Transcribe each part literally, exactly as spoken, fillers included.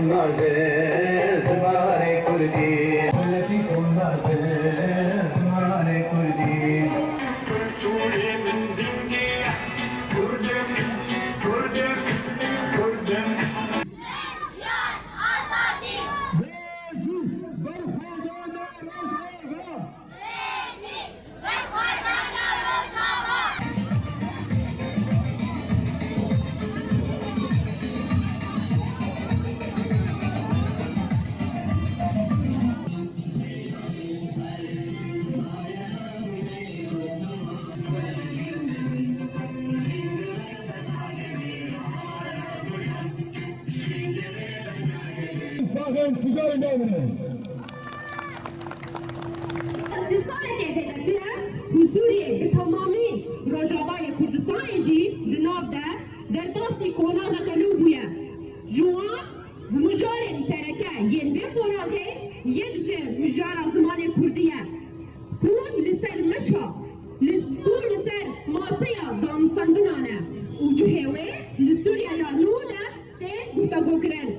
Naze zimanê kurdî, lefîk û naze zimanê kurdî. Kulturê min zindî ye, kurdim, kurdim, kurdim. Berxwedana Rojava. Saxên tijayê namine. Ji salekê zêdetir e ku Sûriyê bi temamî Rojavayê Kurdistanê jî di nav de derbasî qonaxeke nû bûye. Ji wan mijarên sereke yên vê qonaxê yek ji mijara zimanê kurdî ye ku li ser meşa, li, ku li ser maseya danûstandinan e û cihê wê li Sûriyeya nû de tê guftego kirin.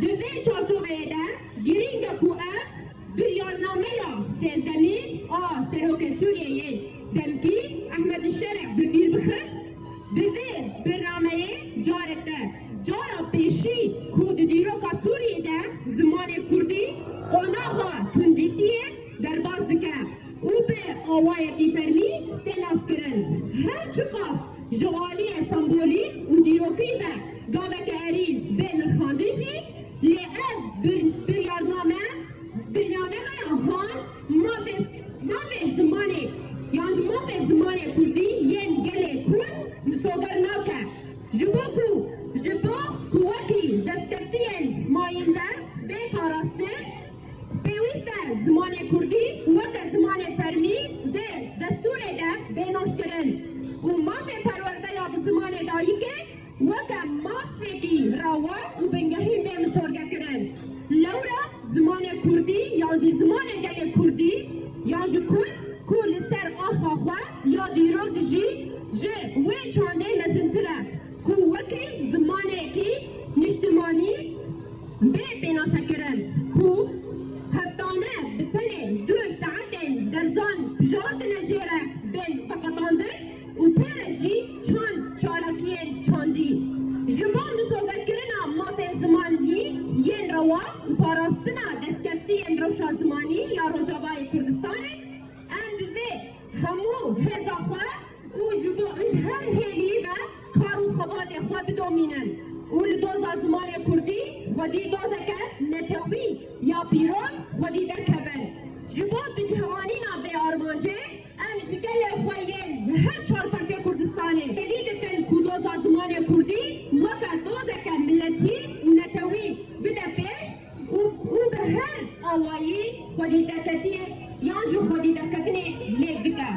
Di vê çarçoveyê de girîng e ku em biryarnameya sêzdemîn a Serokê Sûriyeyê demkî Ehmed Şerî bi bîr bixin. Bi vê birnameyê careke, cara pêşî ku di dîroka Sûriyê de zimanê kurdî qonaxa tundîtiyê derbas dike û bi awayekî fermî tê naskirin. Her çiqas ji aliyê sembolî û dîrokî ve gaveke erî bê nirxandin jî, lê ev bir-, biryarname, biryarnameya han mafê, mafê zimanê yan ji mafê zimanê kurdî yên gelê kurd misoger nake. Ji bo ku, ji bo ku wekî destkeftiyên mayînde bê parastin, pêwîst e zimanê kurdî weke zimanê fermî di destûrê de bê naskirin û mafê perwerdeya bi zimanê dayikê weke mafekî rewa û bingehîn bê misorgekirin. Lewra zimanê kurdî yan jî zimanê gelê kurdî yan ji kurd ku li ser axa xwe ya dîrok dijî ji wê çandê mezintir e ku wekî zimanekî niştimanî bê pênasekirin ku heftane bi tenê du saetên derzan bijartine jê re bên veqetandin û pê re jî çand çalakiyên çandî. Ji bo misogerkirina mafên zimanî yên rewa û parastina destkeftiyên rewşa zimanî ya Rojavayê Kurdistanê, em bi vê hemû hêza xwe û ji bo ji her hêlî ve kar û xebatê xwe bidomînin û li doza zimanê kurdî xwedî dozeke netewî ya pîroz xwedî derkevin. Ji bo bi cihwanîna vê armancê em ji gelê xwe yên li her çar parçe Kurdistanê hêvî dikin ku doza zimanê kurdî weke dozeke miletî û netewî bide pêş û, û bi her awayî xwedî derketiyê yan jî xwedî derketinê lêv bike.